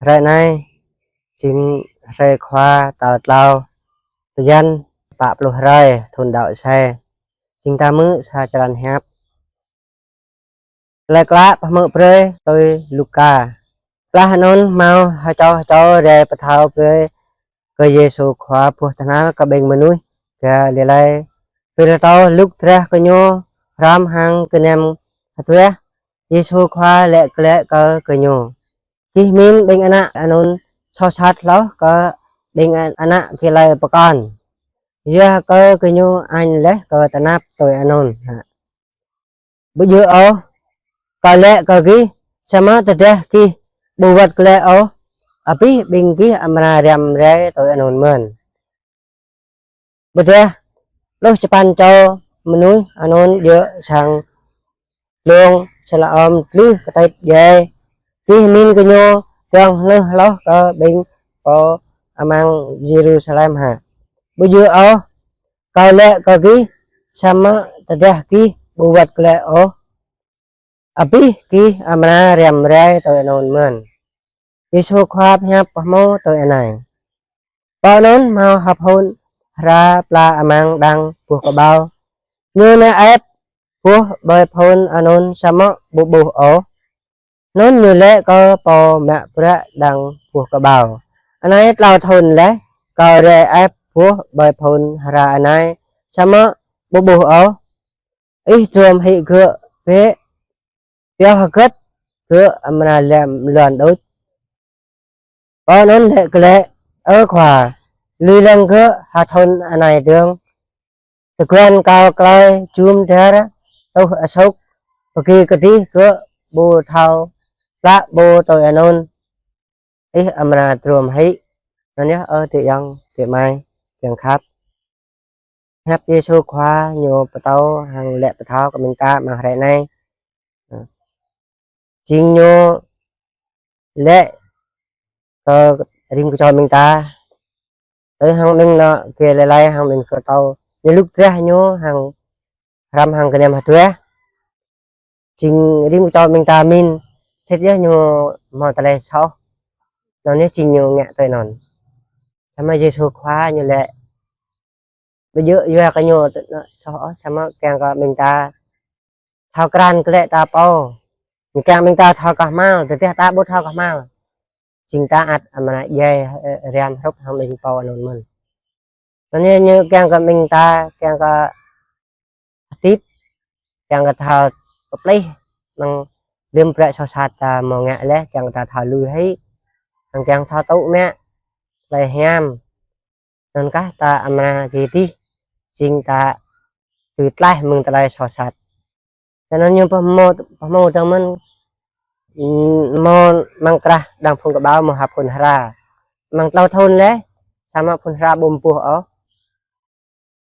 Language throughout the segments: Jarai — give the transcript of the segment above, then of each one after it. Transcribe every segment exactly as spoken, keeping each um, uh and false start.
Hrơi anai jing hrơi Khua tal tlâo, bơyan pă pluh hrơi thun đăo C. Jing ta hmư̆ sa črăn hiăp. Tơlơi klă pơhmư̆ brơi tui Luka. Blah anŭn hmâo hơčâo hơčâo rai pơthâo brơi kơ Yêsu Khua boh tơhnal kơ ƀing mơnuih Galilê. Pilatô lŭk drah gơñu hrŏm hăng gơnam hơtuah. Yêsu Khua laĭ glaĭ kơ gơñu: Gih min ƀing ană anŭn soh sat hloh kơ ƀing ană gilai pơkŏn, yua kơ gơñu añ laih kơ tơnap tui anŭn hă? Ƀu djơ̆ ôh, Kâo laĭ kơ gih, samơ̆ tơdah gih ƀu wơ̆t glaĭ ôh, abih ƀing gih amra răm rai tui anŭn mơ̆n. Ƀôdah pluh čơpăn čô mơnuih anŭn djơ̆ sang lông Siloam tlưh kơtit djai, gih min gơñu dơ̆ng hnưh hloh kơ ƀing pô amăng Yêrusalem hă? Ƀu djơ̆ ôh, Kâo laĭ kơ gih, samơ̆ tơdah gih ƀu wơ̆t glaĭ ôh, abih gih amra răm rai tui anŭn mơ̆n. Yêsu Khua pơhiăp pơhmu tui anai: Pô anŭn hmâo ha phŭn hra pla amăng đang boh kơƀâo. Ñu nao ĕp boh ƀơi phŭn anŭn samơ̆ ƀu ƀuh ôh. Anŭn ñu laĭ kơ pô mă bruă đang boh kơƀâo: Anai tlâo thŭn laih kâo rai ĕp boh ƀơi phŭn hra anai samơ̆ ƀu ƀuh ôh. Ih drôm hĭ gơ̆ bĕ, pioh hơgĕt gơ̆ amra lăm lŏn đôč. Pô anŭn laĭ glaĭ: Ơ Khua, lui lăng gơ̆ ha thŭn anai dơ̆ng. Tơguan kâo klơi jum dar tuh asŭk, pơgi kơdih gơ̆ ƀu thâo plă ƀu tui anŭn. Ih amra drôm hĭ. Anŭn yơh, ơ adơi ayŏng adơi amai kiăng khăp. Hiăp Yêsu Khua ñu pơtô hăng laĭ pơthâo kơ ƀing ta amăng hrơi anai. Jing ñu laĭ kơ rĭm kơčô ƀing ta. Tui hăng ƀing ană Galilê hăng ƀing Pharisai, ñu lŭk drah ñu hăng hrăm hăng gơnam hơtuah. Jing rĭm kơčô ƀing ta min, sĭt yơh ñu hmâo tơlơi soh. Anŭn yơh jing ñu ngă tui anŭn. Samơ̆ Yêsu Khua ñu laĭ: Ƀu djơ̆ yua kơ ñu soh ôh, samơ̆ kiăng kơ ƀing ta thâo krăn glaĭ ta pô. Ñu kiăng ƀing ta thâo kơhma̱l, tơdah ta ƀu thâo kơhma̱l, jing ta ăt amra djai, ơ, răm hrup hăng ƀing pô anŭn mơ̆n. Anŭn yơh ñu kiăng kơ ƀing ta, kiăng kơ hơdip, kiăng kơ thâo pơplih, mơ̆ng lơ̆m bruă soh sat ta hmâo ngă laih, kiăng kơ ta thâo lui hĭ, hăng kiăng thâo tŭ mă tơlơi hiam. Anŭn kah ta amra gih dih, jing ta tui tlaih mơ̆ng tơlơi soh sat. Tui anŭn ñu pơhmu, pơhmu dơ̆ng mơ̆n, mm, hmâo amăng krah đang phŭn kơƀâo hmâo ha phŭn hra. Amăng tlâo thŭn laih, samơ̆ phŭn hra ƀu ƀuh ôh.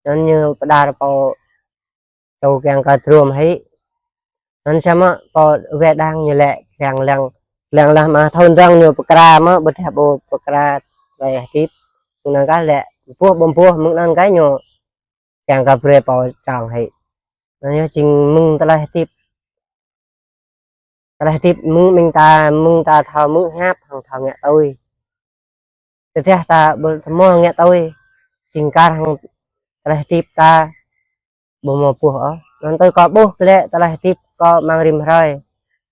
Anŭn ñu pơđar pô čô kiăng kơ drôm hĭ. Anŭn samơ̆ pô wai đang ñu laĭ: Lăng lăng, lăng lah mă thŭn dơ̆ng ñu pơkra mơ̆, ƀôdah ƀu pơkra tơlơi hơdip. Anŭn kah laĭ ƀuh ƀu ƀuh, mơ̆ng anŭn kah ñu kiăng kơ brơi pô čang hĭ. Anŭn yơh jing mơ̆ng tơlơi hơdip. Tơlơi hơdip mơ̆ng ƀing ta, mơ̆ng ta thâo hmư̆ hiăp hăng thâo ngă tui. Tơdah ta ƀu hmâo ngă tui, jing kar hăng tơlơi hơdip ta ƀu hmâo ƀuh ôh. Anŭn tui kâo ƀuh glaĭ tơlơi hơdip kâo amăng rĭm hrơi.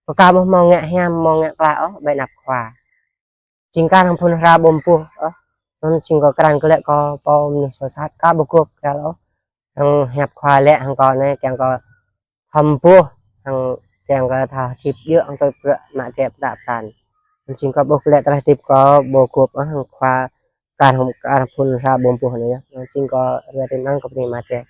Kâo aka ƀu hmâo ngă hiam, hmâo ngă klă ôh ƀơi anăp Khua. Jing kar hăng phŭn hra ƀu ƀuh ôh. Anŭn jing kâo krăn glaĭ kâo pô mơnuih soh sat, aka ƀu gôp găl ôh hăng hiăp Khua laĭ hăng kâo anai, kiăng kâo thâo ƀuh, hăng kiăng kơ thâo hơdip djơ̆ hăng tui bruă mă tơpă pran. Anŭn jing kâo ƀuh glaĭ tơlơi hơdip kâo ƀu gôp ôh hăng Khua, kar hăng, kar hăng phŭn hra ƀu ƀuh anai yơh. Anŭn jing kâo ruai rĭm anŭn kơ bơni mơ̆ tơ̆.